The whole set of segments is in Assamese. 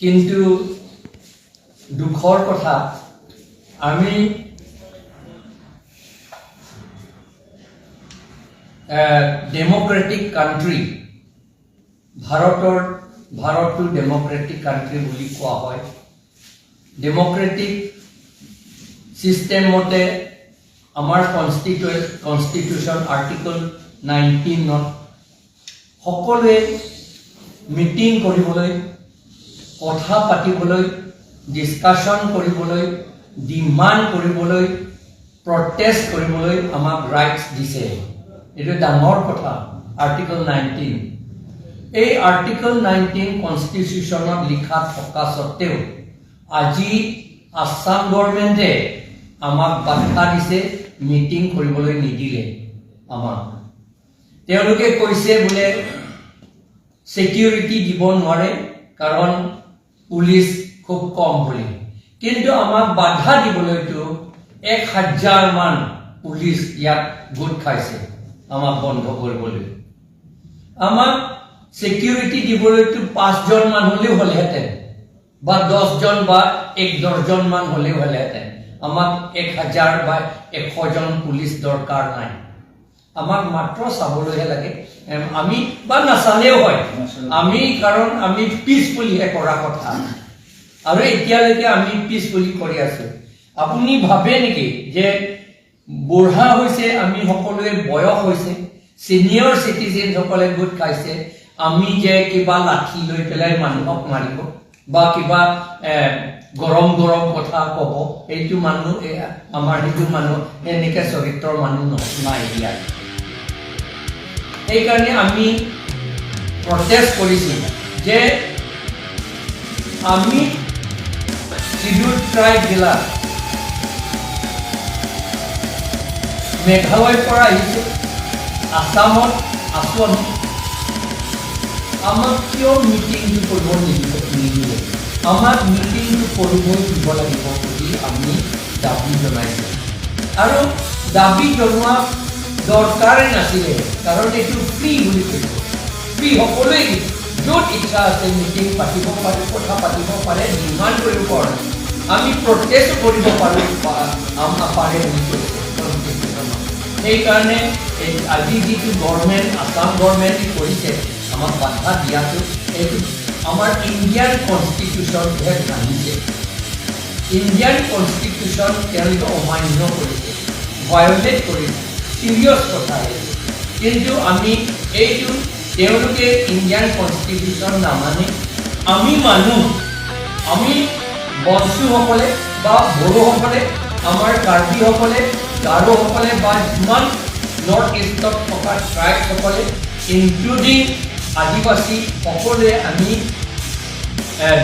কিন্তু দুখৰ কথা, আমি ডেম'ক্ৰেটিক কাণ্ট্ৰি, ভাৰতটো ডেম'ক্ৰেটিক কাণ্ট্ৰি বুলি কোৱা হয়। ডেম'ক্ৰেটিক ছিষ্টেম মতে আমাৰ কনষ্টিটিউশ্যন আৰ্টিকল 19ত সকলোৱে মিটিং কৰিবলৈ, কথা পাতিবলৈ, ডিছকাশ্যন কৰিবলৈ, ডিমাণ্ড কৰিবলৈ, প্ৰটেষ্ট কৰিবলৈ আমাক ৰাইটছ দিছে। এইটো ডাঙৰ কথা, আৰ্টিকল 19। এই আৰ্টিকল 19 কনষ্টিটিউশ্যনত লিখা থকা স্বত্তেও আজি আছাম গভৰ্ণমেণ্টে আমাক বাধা দিছে, মিটিং কৰিবলৈ নিদিলে আমাক। তেওঁলোকে কৈছে বোলে ছিকিউৰিটি দিব নোৱাৰে, কাৰণ পুলিচ খুব কম বুলি। কিন্তু আমাক বাধা দিবলৈতো 1000মান পুলিচ ইয়াত গোট খাইছে আমাক বন্ধ কৰিবলৈ। আমাক ছিকিউৰিটি দিবলৈতো পাঁচজন মান হ'লেও হ'লহেঁতেন বা 10জন বা এক দহজন মান হ'লেও হ'লহেঁতেন। আমাক 1000 বা 100জন পুলিচ দৰকাৰ নাই। আমাক মাত্ৰ চাবলৈহে লাগে। আমি বা নাচালেও হয় আমি, কাৰণ আমি পিচফুলিহে কৰা কথা আৰু এতিয়ালৈকে আমি পিচফুলি কৰি আছো। আপুনি ভাবে নেকি যে বুঢ়া হৈছে আমি সকলোৱে, বয়স হৈছে, চিনিয়ৰ চিটিজেনসকলে গোট খাইছে, আমি যে কিবা লাঠি লৈ পেলাই মানুহক মাৰিব বা কিবা গৰম গৰম কথা ক'ব, সেইটো মানুহ আমাৰ সেইটো মানুহ সেনেকে চৰিত্ৰৰ মানুহ নাই ইয়াত। সেইকাৰণে আমি প্ৰটেষ্ট কৰিছোঁ যে আমি চিডিউল ট্ৰাইববিলাক মেঘালয়ৰ পৰা আহিছোঁ, আছামত আছোঁ আমি, আমাক কিয় মিটিংটো কৰিব নিদিব নিদিয়ে? আমাক মিটিংটো কৰিবই দিব লাগিব বুলি আমি দাবী জনাইছোঁ। আৰু দাবী জনোৱা দৰকাৰেই নাছিলে, কাৰণ এইটো ফ্ৰী বুলি কৈছে। ফ্ৰী, সকলোৱে য'ত ইচ্ছা আছে মিটিং পাতিব পাৰে, কথা পাতিব পাৰে, ডিমাণ্ড কৰিব পাৰে, আমি প্ৰটেষ্ট কৰিব পাৰোঁ, পাৰে বুলি কৈছে কনষ্টিটিউশ্যনত। সেইকাৰণে এই আজি যিটো গভৰ্ণমেণ্ট, আছাম গভৰ্ণমেণ্টে কৰিছে, আমাক বাধা দিয়াটো, এইটো আমাৰ ইণ্ডিয়ান কনষ্টিটিউশ্যনটোহে ভাঙিছে। ইণ্ডিয়ান কনষ্টিটিউশ্যন তেওঁলোকে অমান্য কৰিছে, ভায়লেট কৰিছে, চিৰিয়াছ কথা এইটো। কিন্তু আমি এইটো তেওঁলোকে ইণ্ডিয়ান কনষ্টিটিউশ্যন নামানে, আমি মানুহ, আমি বঞ্চুসকলে বা বড়োসকলে, আমাৰ কাৰ্বিসকলে, গাৰোসকলে বা যিমান নৰ্থ ইষ্টত থকা ট্ৰাইবসকলে, ইনক্লুডিং আদিবাসী, সকলোৱে আমি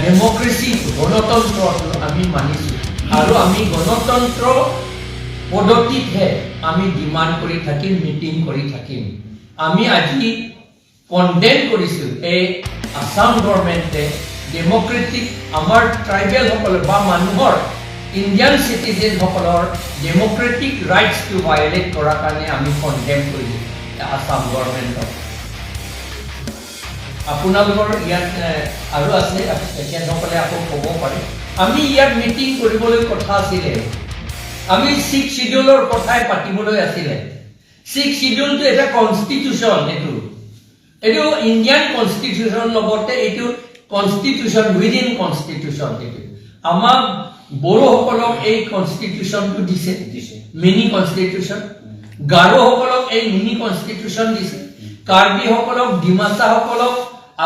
ডেম'ক্ৰেচি, গণতন্ত্ৰটো আমি মানিছোঁ আৰু আমি গণতন্ত্ৰ পদ্ধতিতহে আমি ডিমাণ্ড কৰি থাকিম, মিটিং কৰি থাকিম। আমি আজি কণ্ডেম কৰিছোঁ এই আছাম গভৰ্ণমেণ্টে ডেম'ক্ৰেটিক আমাৰ ট্ৰাইবেলসকলৰ বা মানুহৰ, ইণ্ডিয়ান চিটিজেনসকলৰ ডেম'ক্ৰেটিক ৰাইটছটো ভায়লেট কৰাৰ কাৰণে আমি কণ্ডেম কৰিছোঁ আছাম গভৰ্ণমেণ্টক। আপোনালোকৰ ইয়াত আৰু আছে, তেখেতসকলে আকৌ ক'ব পাৰে। আমি ইয়াত মিটিং কৰিবলৈ কথা আছিলে, আমি ছিক্স চিডিউলৰ কথাই পাতিবলৈ আছিলে। ছিক্স চিডিউলটো এটা কনষ্টিটিউশ্যন, এইটো ইণ্ডিয়ান কনষ্টিটিউশ্যন লগতে এইটো কনষ্টিটিউশ্যন উইদিন কনষ্টিটিউশ্যন। এইটো আমাক বড়োসকলক এই কনষ্টিটিউশ্যনটো দিছে, দিছে। Mini constitution. গাৰোসকলক এই মিনি কনষ্টিটিউশ্যন দিছে, কাৰ্বিসকলক, ডিমাচাসকলক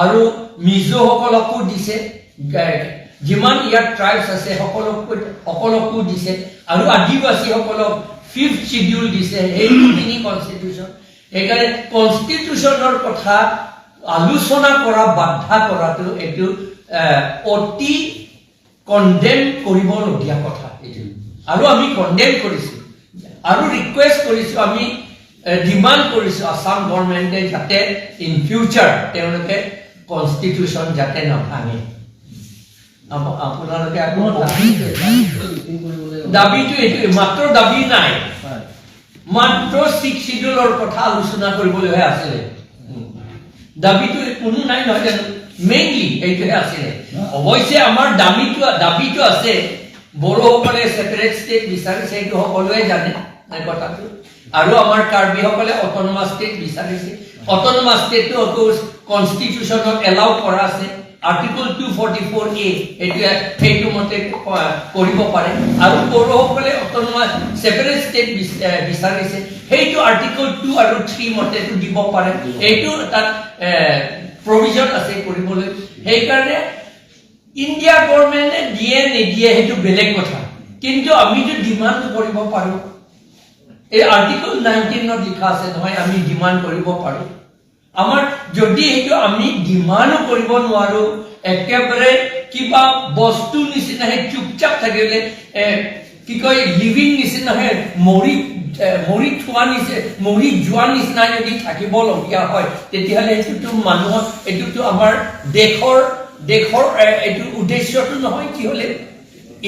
আৰু মিজোসকলকো দিছে। যিমান ইয়াত ট্ৰাইবছ আছে সকলোকো দিছে আৰু আদিবাসীসকলক ফিফ্থ চিডিউল দিছে, সেইটো মিনি কনষ্টিটিউশ্যন। সেইকাৰণে কনষ্টিটিউশ্যনৰ কথা আলোচনা কৰা, বাধা কৰাটো এইটো অতি কণ্ডেম কৰিবলগীয়া কথা এইটো। আৰু আমি কণ্ডেম কৰিছো আৰু ৰিকুৱেষ্ট কৰিছো, আমি ডিমাণ্ড কৰিছো আছাম গভৰ্ণমেণ্টে যাতে ইন ফিউচাৰ তেওঁলোকে কনষ্টিটিউশ্যন যাতে নাভাঙে। আপোনালোকে আকৌ মিটিং কৰিবলৈ দাবীটো এইটো মাত্ৰ দাবী নাই, হয়। মাত্ৰ ছিক্স চিডিউলৰ কথা আলোচনা কৰিবলৈহে আছিলে দাবীটো। কোনো নাই নহয় জানো? মেইনলি এইটোহে আছিলে। অৱশ্যে আমাৰ দাবীটো আছে, বড়োসকলে ছেপাৰেট ষ্টেট বিচাৰিছে, সেইটো সকলোৱে জানে এই কথাটো। আৰু আমাৰ কাৰ্বিসকলে অট'নমাছ ষ্টেট বিচাৰিছে। অট'নমাছ ষ্টেটটো আকৌ কনষ্টিটিউশ্যনত এলাউ কৰা আছে, আৰ্টিকল 244এ, সেইটোৱে সেইটো মতে কৰিব পাৰে। আৰু বড়োসকলে অট'নমাছ ছেপাৰেট ষ্টেট বিচাৰিছে, সেইটো আৰ্টিকল 2 আৰু 3 মতেটো দিব পাৰে। এইটো তাত প্ৰভিজন আছে কৰিবলৈ। সেইকাৰণে ইণ্ডিয়া গভৰ্ণমেণ্টে দিয়ে নিদিয়ে সেইটো বেলেগ কথা, কিন্তু আমিতো ডিমাণ্ড কৰিব পাৰোঁ। এই আৰ্টিকল 19ত লিখা আছে নহয়, আমি ডিমাণ্ড কৰিব পাৰোঁ। আমাৰ যদি সেইটো আমি ডিমাণ্ডো কৰিব নোৱাৰো, একেবাৰে কিবা বস্তু নিচিনাহে চুপচাপ থাকিলে, কি কয়, লিভিং নিচিনাহে মৰি থোৱা নিচিনা, মৰি যোৱা নিচিনা যদি থাকিবলগীয়া হয়, তেতিয়াহ'লে সেইটোতো মানুহৰ, এইটোতো আমাৰ দেশৰ এইটো উদ্দেশ্যটো নহয়। কি হ'লে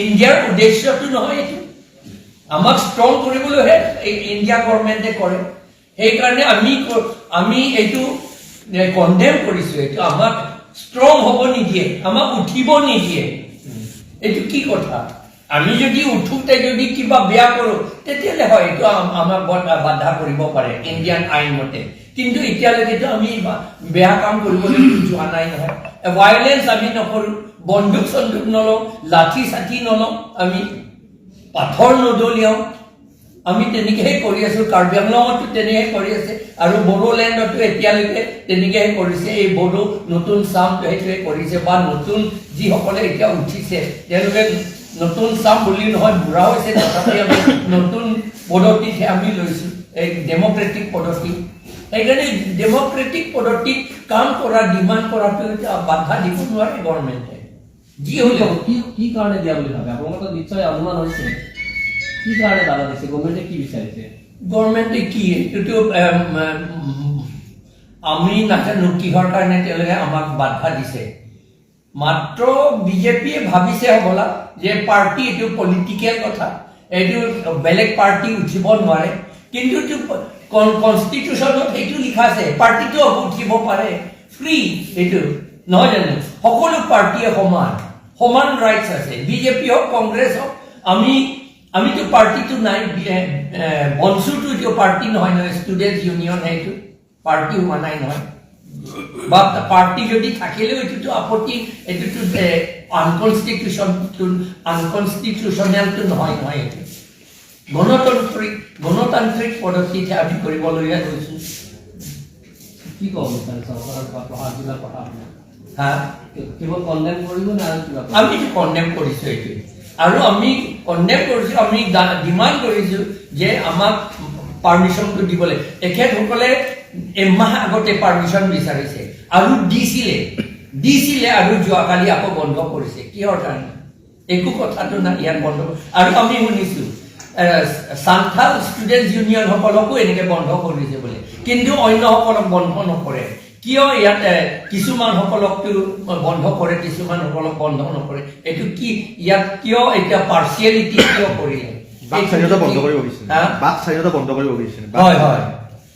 ইণ্ডিয়াৰ উদ্দেশ্যটো নহয় এইটো। আমাক ষ্ট্ৰং কৰিবলৈহে এই ইণ্ডিয়া গভৰ্ণমেণ্টে কৰে। সেইকাৰণে আমি এইটো কণ্ডেম কৰিছো। এইটো আমাক ষ্ট্ৰং হ'ব নিদিয়ে, আমাক উঠিব নিদিয়ে। এইটো কি কথা? আমি যদি উঠোতে যদি কিবা বেয়া কৰো, তেতিয়াহ'লে হয় এইটো আমাক বাধা কৰিব পাৰে ইণ্ডিয়ান আইন মতে। কিন্তু এতিয়ালৈকেতো আমি বেয়া কাম কৰিবলৈ যোৱা নাই নহয়। ভায়লেঞ্চ আমি নকৰো, বন্দুক চন্দুক নলওঁ, লাঠি চাঠি নলওঁ, আমি পাথৰ নদলিয়াওঁ। আমি তেনেকেহে কৰি আছো। কাৰ্বি আংলঙতো তেনেকে কৰি আছে আৰু বড়োলেণ্ডতো এতিয়ালৈকে তেনেকেহে কৰিছে। এই বড়ো নতুন চাম সেইটোৱে কৰিছে, বা নতুন যিসকলে এতিয়া উঠিছে তেওঁলোকে নতুন চাম বুলি নহয়, বুঢ়া হৈছে, তথাপি আমি নতুন পদ্ধতিতহে আমি লৈছো, এই ডেম'ক্ৰেটিক পদ্ধতি। সেইকাৰণে ডেম'ক্ৰেটিক পদ্ধতিত কাম কৰা, ডিমাণ্ড কৰাটো এতিয়া বাধা দিব নোৱাৰে গভৰ্ণমেণ্টে যি হ'লেও। কি কি কাৰণে দিয়া বুলি ভাবে? আপোনালোকৰ নিশ্চয় অনুমান হৈছে, কি কাৰণে বাধা দিছে? গভৰ্ণমেণ্টে কি বিচাৰিছে? গভৰ্ণমেণ্টে কি, এইটোতো আমি নাজানো কিহৰ কাৰণে তেওঁলোকে আমাক বাধা দিছে। মাত্ৰ বিজেপিয়ে ভাবিছে হ'বলা যে পাৰ্টি, এইটো পলিটিকেল কথা, এইটো বেলেগ পাৰ্টি উঠিব নোৱাৰে। কিন্তু এইটো কনষ্টিটিউশ্যনত সেইটো লিখা আছে, পাৰ্টিটো উঠিব পাৰে, ফ্ৰী এইটো নহয় জানো? সকলো পাৰ্টিয়ে সমান সমান ৰাইটছ আছে, বিজেপি হওক, কংগ্ৰেছ হওক। আমিতো পাৰ্টিটো নাই, বনচুটো এইটো পাৰ্টি নহয় নহয়, ষ্টুডেণ্ট ইউনিয়ন, সেইটো পাৰ্টি হোৱা নাই নহয়। বা পাৰ্টি যদি থাকিলেও এইটোতো আপত্তি, এইটোতো আনকনষ্টিটিউচনেলটো নহয় নহয়। এইটো গণতান্ত্ৰিক পদ্ধতিতহে আমি কৰিবলগীয়া হৈছোঁ। কি ক'ব বিচাৰে চৰকাৰক বা জিলা প্ৰশাসনক? হা? কেৱল কণ্ডেম কৰিব নে আৰু কিবা কৰিব? আমি কণ্ডেম কৰিছোঁ এইটো, আৰু আমি কণ্ডেম কৰিছোঁ, আমি ডিমাণ্ড কৰিছোঁ যে আমাক পাৰ্মিশ্যনটো দিব লাগে। তেখেতসকলে এমাহ আগতে পাৰ্মিশ্যন বিচাৰিছে আৰু দিছিলে আৰু যোৱাকালি আকৌ বন্ধ কৰিছে। কিহৰ কাৰণে? একো কথাটো নাই ইয়াত বন্ধ। আৰু আমি শুনিছোঁ চান্থাল ষ্টুডেণ্ট ইউনিয়নসকলকো এনেকে বন্ধ কৰিছে বোলে, কিন্তু অন্যসকলক বন্ধ নকৰে কিয়? ইয়াত কিছুমান সকলকতো বন্ধ কৰে, কিছুমান সকলক বন্ধ নকৰে। এইটো কি? ইয়াত কিয় এতিয়া পাৰ্চিয়েলিটি কিয় কৰিলে? বাক স্বাধীনতা বন্ধ কৰিব বিচাৰিছে। হা? বাক স্বাধীনতা বন্ধ কৰিব বিচাৰিছে। হয় হয়,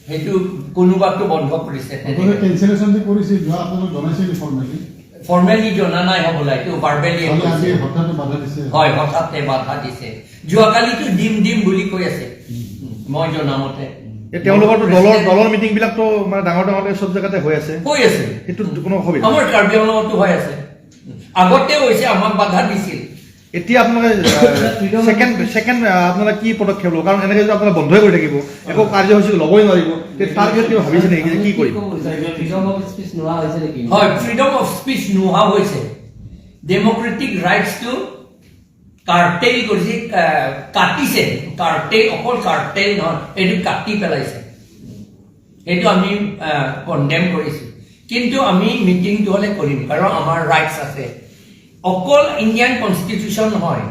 সেইটো কোনোবাটো বন্ধ কৰিছে। আপোনালোকে কেনচেলেশ্যন যে কৰিছিল যোৱা, আপোনালোক জনাইছিল ফৰ্মেলি? ফৰ্মেলি জনা নাই হ'বলা, এইটো ভাৰ্বেলি। খালি আজি হঠাৎ বাধা দিছে। হয়, হঠাতে বাধা দিছে। যোৱাকালিতো দিম দিম বুলি কৈ আছে মই জনামতে। এই তেওঁলোকৰতো দলৰ মিটিং বিলাকতো মানে ডাঙৰ ডাঙৰকে চব জেগাতে হৈ আছে। হৈ আছে। সেইটোত কোনো অসুবিধা নাই। আমাৰ কাৰ্বি আংলঙতো হৈ আছে, আগতে হৈছে, আমাক বাধা দিছিল। এতিয়া আপোনালোকে ছেকেণ্ড ছেকেণ্ড আপোনালোকে কি পদক্ষেপ ল'ব? কাৰণ এনেকে যদি আপোনালোকে বন্ধই কৰি থাকিব, একো কাৰ্যসূচী ল'বই নোৱাৰিব, তে তাৰ পিছত কিবা ভাবিছে নেকি যে কি কৰিম? ফ্ৰীডম অফ স্পীচ নোহোৱা হৈছে নেকি? হয়, ফ্ৰীডম অফ স্পীচ নোহোৱা হৈছে। ডেমক্ৰেটিক ৰাইটছটো কাৰ্টেল কৰিছে, কাটিছে। কাৰ্টেল, অকল কাৰ্টেল নহয়, এইটো কাটি পেলাইছে। সেইটো আমি কণ্ডেম কৰিছোঁ। কিন্তু আমি মিটিংটো হ'লে কৰিম, কাৰণ আমাৰ ৰাইটছ আছে। অকল ইণ্ডিয়ান কনষ্টিটিউশ্যন নহয়,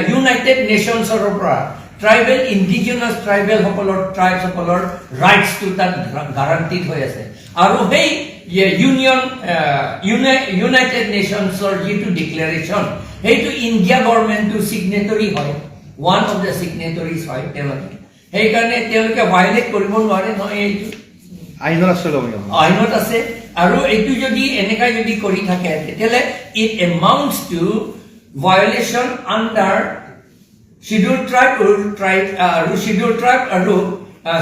ইউনাইটেড নেশ্যনছৰ পৰা ট্ৰাইবেল, ইণ্ডিজিনাছ ট্ৰাইবেলসকলৰ, ট্ৰাইবসকলৰ ৰাইটছটো তাত গাৰাণ্টিড হৈ আছে। আৰু সেই ইউনাইটেড নেশ্যনছৰ যিটো ডিক্লেৰেশ্যন, সেইটো ইণ্ডিয়া গভৰ্ণমেণ্টটো ছিগনেটৰী হয়, ওৱান অফ the ছিগনেটৰিজ হয় তেওঁলোকে। সেইকাৰণে তেওঁলোকে ভায়লেট কৰিব নোৱাৰে নহয় এইটো। আইনৰ আশ্ৰয় ল'ব নেকি আপোনালোকে? আইনত আছে। আৰু এইটো যদি এনেকা যদি কৰি থাকে, তেতিয়াহ'লে it amounts to violation under Schedule Tribe আৰু শ্বিডিউল ট্ৰাইব আৰু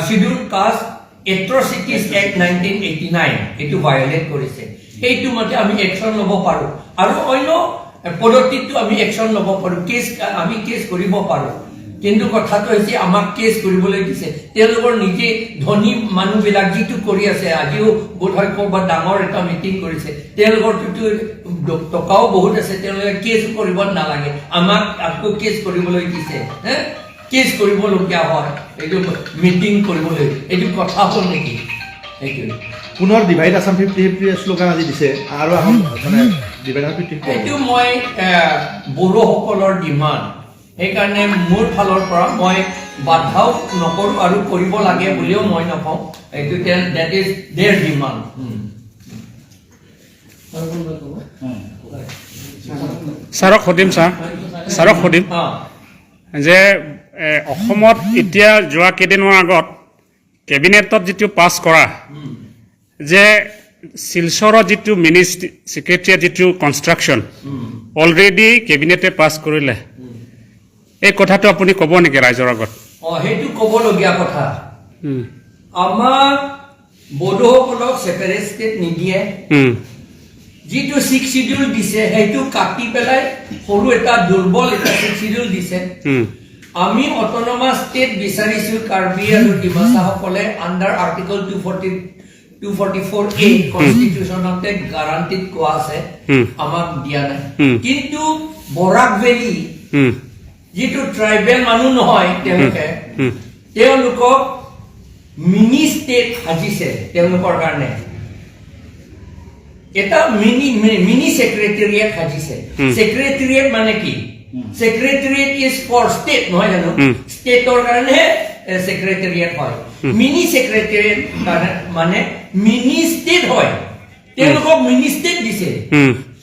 Schedule Caste Atrocities Act 1989, এইটো ভায়লেট কৰিছে। সেইটো মতে আমি একশ্যন ল'ব পাৰোঁ আৰু অন্য পদ্ধতিতো আমি একশ্যন ল'ব পাৰোঁ, আমি কেছ কৰিব পাৰোঁ। কিন্তু কথাটো হৈছে, আমাক কেছ কৰিবলৈ দিছে। তেওঁলোকৰ নিজে ধনী মানুহবিলাক যিটো কৰি আছে, আজিও বোধহয় ক'ৰবাত ডাঙৰ এটা মিটিং কৰিছে। তেওঁলোকৰটোতো টকাও বহুত আছে, তেওঁলোকে কেছ কৰিব নালাগে। আমাক আকৌ কেছ কৰিবলৈ দিছে। হে, কেছ কৰিবলগীয়া হয় এইটো মিটিং কৰিবলৈ, এইটো কথা হ'ল নেকি সেইটোৱে? পুনৰ ডিভাইড আছাম 50-50 শ্লোগান আজি দিছে আৰু এখন মানে ডিভাইড আছাম 50-50। এইটো মই বড়োসকলৰ ডিমাণ্ড, সেইকাৰণে মোৰ ফালৰ পৰা মই বাধাও নকৰোঁ আৰু কৰিব লাগে বুলিও মই নকওঁ। এইটো that is their demand. আৰু কোনোবা ক'ব? ছাৰক সুধিম, ছাৰ, ছাৰক সুধিম যে অসমত এতিয়া যোৱা কেইদিনমান আগত কেবিনেটত যিটো পাছ কৰা যে শিলচৰত যিটো মিনি ছেক্ৰেটেৰিয়েট যিটো কনষ্ট্ৰাকশ্যন অলৰেডি কেবিনেটে পাছ কৰিলে, এই কথাটো আপুনি ক'ব নেকি ৰাইজৰ আগত? অঁ, সেইটো ক'বলগীয়া কথা। আমাক বড়োসকলক ছেপাৰেট ষ্টেট নিদিয়ে। যিটো ছিক্স চিডিউল দিছে, সেইটো কাটি পেলাই সৰু এটা দুৰ্বল এটা ছিক্স চিডিউল দিছে। আমি অট'নমাছ ষ্টেট বিচাৰিছো কাৰ্বি আৰু ডিমাচাসকলে under Article 244A, কনষ্টিটিউশ্যনতে গাৰাণ্টিত কোৱা আছে। আমাক দিয়া নাই। কিন্তু বৰাক ভেলী যিটো ট্ৰাইবেল মানুহ নহয়, তেওঁলোকে তেওঁলোকক মিনি ষ্টেট সাজিছে। তেওঁলোকৰ কাৰণে এটা মিনি মিনি ছেক্ৰেটেৰিয়েট সাজিছে। ছেক্ৰেটেৰিয়েট মানে কি? Secretariat is for state, নহয় জানো? ষ্টেটৰ কাৰণেহে ছেক্ৰেটেৰিয়েট হয়। মিনি ছেক্ৰেটেৰিয়েট মানে মিনি ষ্টেট হয়। তেওঁলোকক মিনি ষ্টেট দিছে,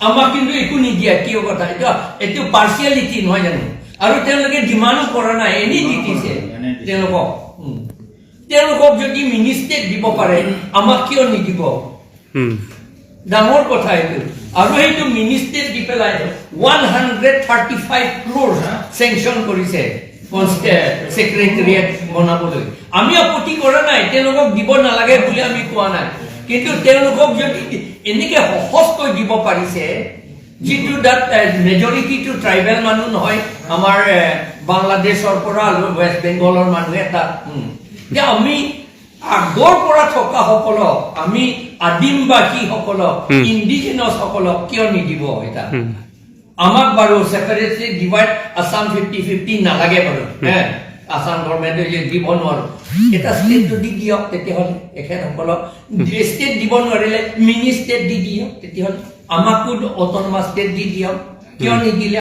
আমাক কিন্তু একো নিদিয়ে। কিয় কথা এইটো? এইটো পাৰ্চিয়েলিটি নহয় জানো? আৰু তেওঁলোকে ডিমাণ্ডো কৰা নাই, এনেই দি দিছে তেওঁলোকক। তেওঁলোকক যদি মিনি ষ্টেট দিব পাৰে, আমাক কিয় নিদিব? ডাঙৰ কথা এইটো। আৰু সেইটো মিনি ষ্টেট দি পেলাই 135 crore sanction কৰিছে ছেক্ৰেটেৰিয়েট বনাবলৈ। আমি আপত্তি কৰা নাই, তেওঁলোকক দিব নালাগে বুলি আমি কোৱা নাই। কিন্তু তেওঁলোকক যদি এনেকে সহজকৈ দিব পাৰিছে, যিটো তাত মেজৰিটিটো ট্ৰাইবেল মানুহ নহয়, আমাৰ বাংলাদেশৰ পৰা আৰু ৱেষ্ট বেংগলৰ মানুহে তাত যে আমি আগৰ পৰা থকাসকলক, আমি আদিমবাসীসকলক, ইণ্ডিজিনাছ সকলক কিয় নিদিব এটা? আমাক বাৰু ছেপাৰেটলি ডিভাইড আছাম 50-50 নালাগে বাৰু হে, আছাম গভৰ্ণমেণ্টে যে দিব নোৱাৰো, এটা ষ্টেট যদি দিয়ক তেতিয়াহ'লে। এখেতসকলক ষ্টেট দিব নোৱাৰিলে মিনি ষ্টেট দি দিয়ক তেতিয়াহ'লে। আমাকো অট'নমাছ ষ্টেট দি দিয়ক। কিয় নিদিলে?